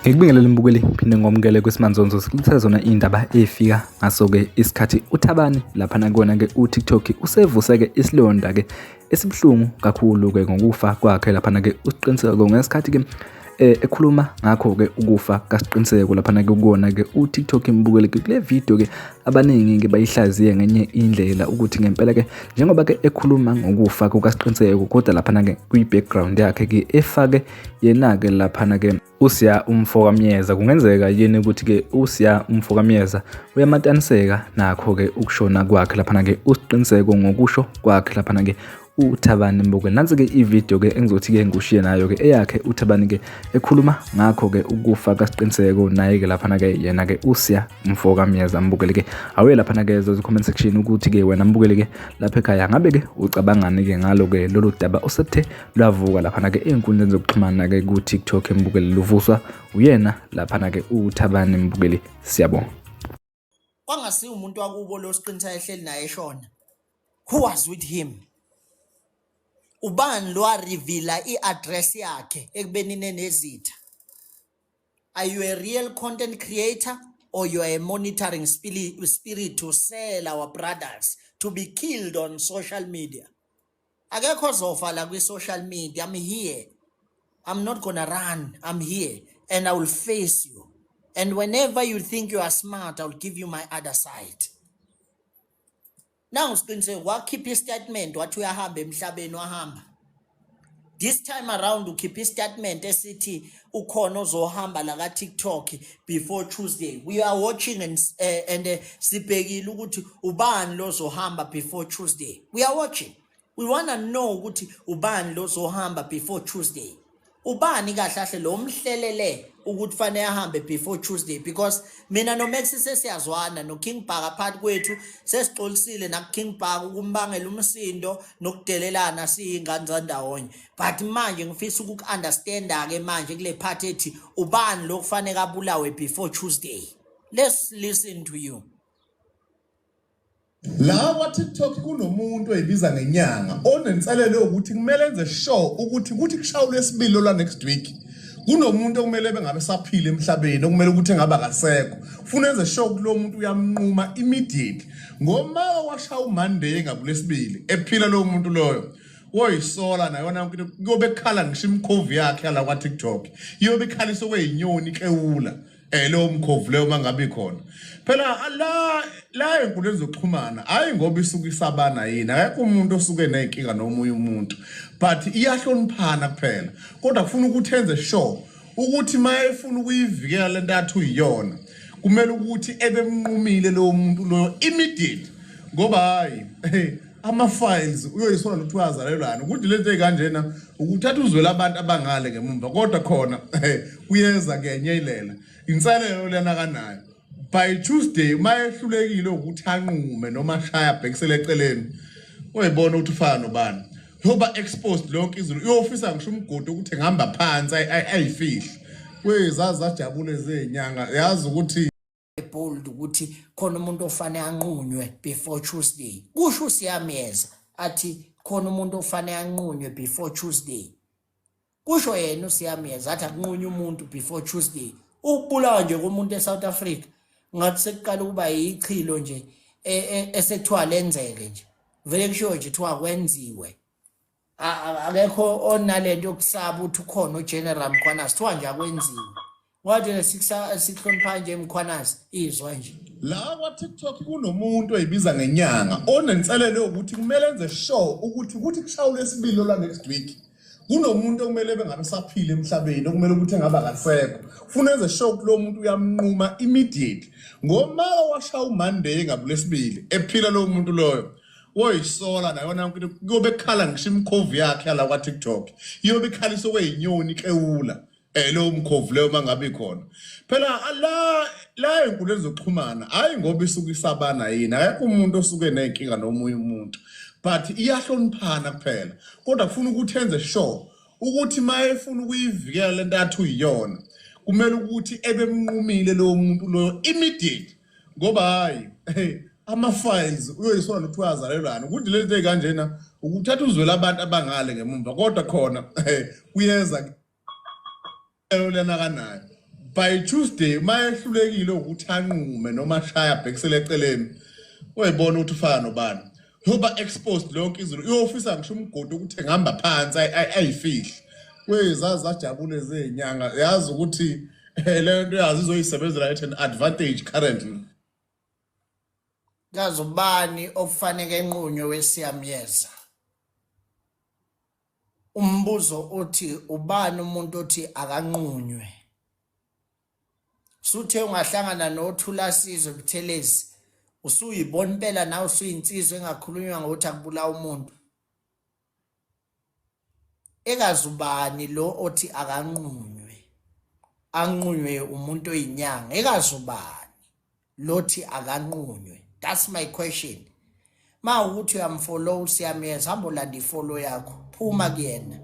Ngikubingelele mbukeli phinde ngomukele kwisimanzonzo sikulethela zona iy'ndaba ey'fika ngaso-ke isikhathi uThabani laphana kuwona-ke uTikTok usevuse-ke isilonda-ke esibuhlungu kakhulu-ke ngokufa kwakhe laphana-ke uSiqiniseko ngesikhathi-ke ekhuluma ngakho-ke ukufa kaSiqiniseko laphana-ke kuwona-ke uTikTok imbukele kule video-ke abaningi-ke bayihlaziye ngenye indlela ukuthi ngempela-ke njengoba-ke ekhuluma ngokufa kukaSiqiniseko kodwa laphana-ke kwi-background yakhe-ke efake yena-ke laphana-ke uSiya umfo kaMyeza. Kungenzeka yini ukuthi-ke uSiya umfo kaMyeza uyamataniseka nakho-ke ukushona kwakhe laphana-ke uSiqiniseko ngokusho kwakhe laphana-ke uThabani Mbokweni. Nansi-ke ividiyo-ke engizothi-ke ngikushiye nayo-ke eyakhe uThabani-ke ekhuluma ngakho-ke ukufa kaSiqiniseko naye-ke laphana-ke yena-ke uSiya umfo kaMyeza. Mbukeli-ke awuye laphana-ke comment section ukuthi-ke wena mbukeli-ke lapha ekhaya ngabe-ke ucabangani-ke ngalo-ke lolu daba osethe lwavuka laphana-ke ey'nkundleni zokuxhumana-ke ku-TikTok mbukeli luvuswa uyena laphana-ke uThabani mbukeli. Siyabonga. Kwangasiwo umuntu wakubo lo Siqiniseko ehleli naye eshona. Who was with him? Ubani lo wa-reveal-a i-address yakhe ekubeni nenezitha? Are you a real content creator or you are a monitoring spirit to sell our brothers to be killed on social media? Akekho ozofa la kwi-social media. I'm here. I'm not gonna run. I'm here and I will face you. And whenever you think you are smart, I'll give you my other side. Nangu Siqiniseko wakhipha istatement wathi uyahamba emhlabeni wahamba. This time around ukhipha istatement esithi ukhona ozohamba la ka TikTok before Tuesday. We are watching and sibhekile ukuthi ubani lozohamba before Tuesday. We are watching. We want to know ukuthi ubani lozohamba before Tuesday. Ubani kahle kahle lo mhlelele ukuthi fanele ahambe before Tuesday because mina no Max sesiyazwana no King Bhaka phakathi kwethu sesixolisile na King Bhaka ukumbangela umsindo nokudelelana siyingane zandawonye, but manje ngifisa ukuku-understanda ke manje kule part ethi ubani lo kufanele abulawe before Tuesday. Let's listen to you. La kwa-TikTok kunomuntu oyibiza ngenyanga onenselelo yokuthi kumele enze sure ukuthi kuthi kushaya uLwesibili lolwa next week kunomuntu okumele bengabe saphila emhlabeni okumele ukuthi engabe akasekho, ufuna enze sure ukuthi lo muntu uyamnquma immediately, ngoma washaya uMonday engakulesibili ephila lowo muntu loyo woyisola nayona yonke into, kuyobe kukhala ngisho imikhovu yakhe yala kwa-TikTok iyobe ikhalisa okweyinyoni iklewula lowo mkhovu leyo mangabe ikhona phela la enkundleni zokuxhumana. Hayi, ngoba isuke isabana yini, akekho umuntu osuke nenkinga nomunye umuntu, but iyahloniphana kuphela, kodwa kufuna ukuthi enze sure ukuthi uma efuna ukuyivikela lento athi uyiyona kumele ukuthi ebemnqumile lowo muntu loyo immediate, ngoba hayi, ama-files uyoyisola nokuthi uyazalelwana ukuthi lento ey'kanjena ukuthatha uzwela abantu abangale ngemumva, kodwa khona kuyeza ngenye ilela inselelo lena kanayo. By Tuesday uma ehlulekile ukuthi anqume noma ashaya abhekisele eceleni, uyibona ukuthi ufana nobani, yoba exposed lonke izulu, uyofisa ngisho umgodi ukuthi engihamba phansi ayifihle kwezazi zajabule zenyanga yazi ukuthi Bold ukuthi khona umuntu ofanele anqunywe before Tuesday, kusho uSiyamyeza athi khona umuntu ofanele anqunywe before Tuesday. Kusho yena uSiyamyeza athi akunqunywe umuntu before Tuesday. Ukubulawa nje komuntu eSouth Africa ngathi sekuqala ukuba yichilo nje esekuthiwa lenzeke nje, vele kushiwo nje kuthiwa kwenziwe. Akekho onalento yokusaba ukuthi ukhona uGeneral Mkhwanazi, kuthiwa nje akwenziwe ngoba nje sikuhlonipha nje Mkhwanazi izwa nje. La kwa-TikTok kunomuntu oyibiza ngenyanga onenselelo yokuthi kumele enze sure ukuthi kuthi kushaya uLwesibili lolwa next week kunomuntu okumele bengabe saphila emhlabeni okumele ukuthi engabe akasekho, ufuna enze sure ukuthi lo muntu uyamnquma immediately, ngoma washaya uMonday engakulesibili ephila lowo muntu loyo woyisola nayona yonke into, kuyobe kukhala ngisho imikhovu yakhe yala kwa-TikTok iyobe ikhalisa okweyinyoni iklewula lowo mkhovu leyo mangabe ikhona phela la enkundleni zokuxhumana. Hayi, ngoba isuke isabana yini, akekho umuntu osuke nenkinga nomunye umuntu, but iyahloniphana kuphela, kodwa kufuna ukuthi enze sure ukuthi uma efuna ukuyivikela lento athi uyiyona Kumele ukuthi ebemnqumile lowo muntu loyo immediate ngoba hayi hey ama-files uyoyisola nokuthi uyazalelwana ukuthi lento ey'kanjena ukuthatha uzwela abantu abangale ngemumva kodwa khona kuyeza lena kanayo by Tuesday uma ehlulekile ukuthi anqume noma ashaya abhekisele eceleni uyayibona ukuthi ufana nobani yoba exposed lonke izulu uyofisa ngisho umgodi ukuthi engihamba phansi ayifihle kwezazi zajabule zezinyanga yazi ukuthi eh, le nto yazi izoyisebenzela at an advantage currently. Kazi ubani okufaneke enqunywe wesiyamyeza? Umbuzo uthi ubani umuntu othi akanqunywe? Suthe ungahlangana noThulasizwe Buthelezi usuyibona impela nawe usuyinsizwa engakhulunywa ngokuthi akubulawa umuntu. Ekazi ubani lo othi akanqunywe? Anqunywe umuntu oyinyanga. Ekazi ubani lothi akanqunywe? That's my question. Ma ukuthi uyamfollow usiyamyeza hamba olanda ifollow yakho. Phuma kuyena.